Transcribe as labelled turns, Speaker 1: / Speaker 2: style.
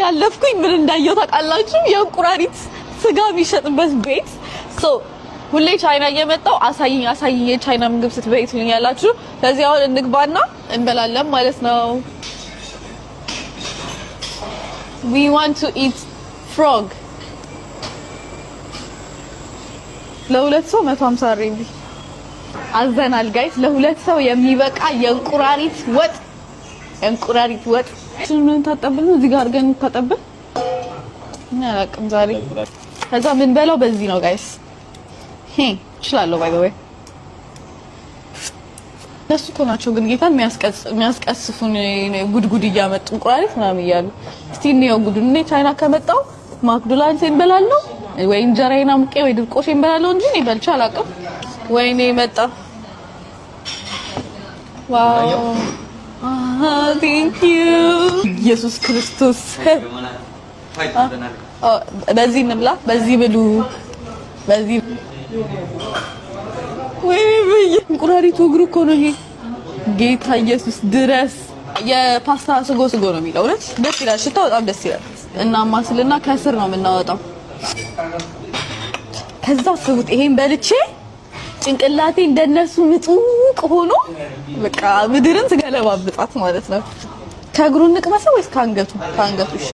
Speaker 1: እያለፍኩኝ ምን እንዳየው ታውቃላችሁ? የእንቁራሪት ስጋ የሚሸጥበት ቤት። So ሁሌ ቻይና እየመጣው አሳይኝ አሳይኝ የቻይና ምግብ ስትበይ ትሉኛላችሁ። ስለዚህ አሁን እንግባና እንበላለን ማለት ነው። We want to eat frog። ለሁለት ሰው 150 RMB አዘናል guys። ለሁለት ሰው የሚበቃ የእንቁራሪት ወጥ፣ የእንቁራሪት ወጥ። ምን ታጠብን ነው እዚህ ጋር አድርገን ታጠብን። እኔ አላውቅም ዛሬ። ከዛ ምን በላው በዚህ ነው guys። ሄ እችላለሁ by the way። እነሱ እኮ ናቸው ግን ጌታን የሚያስቀስፉን ጉድጉድ እያመጡ እንቁራሪት ምናምን እያሉ። እስቲ እንየው ጉዱን። እኔ ቻይና ከመጣው ማክዶናልድስ እንበላለሁ ወይ እንጀራዬን አሙቄ ወይ ድርቆሽ እንበላለሁ እንጂ እኔ በልቼ አላውቅም። ወይኔ መጣ። Wow, thank you ኢየሱስ ክርስቶስ። በዚህ እንብላ፣ በዚህ ብሉ፣ በዚህ። ወይኔ በየ እንቁራሪቱ እግሩ እኮ ነው ይሄ። ጌታ ኢየሱስ ድረስ። የፓስታ ስጎ ስጎ ነው የሚለው። እውነት ደስ ይላል። ሽታው በጣም ደስ ይላል። እና ማስልና ከስር ነው የምናወጣው። ከዛ ስቡት ይሄን በልቼ ጭንቅላቴ እንደነሱ ምጡቅ ሆኖ በቃ ምድርን ስገለባብጣት ማለት ነው። ከእግሩ እንቅመሰው ወይስ ከአንገቱ? ከአንገቱ።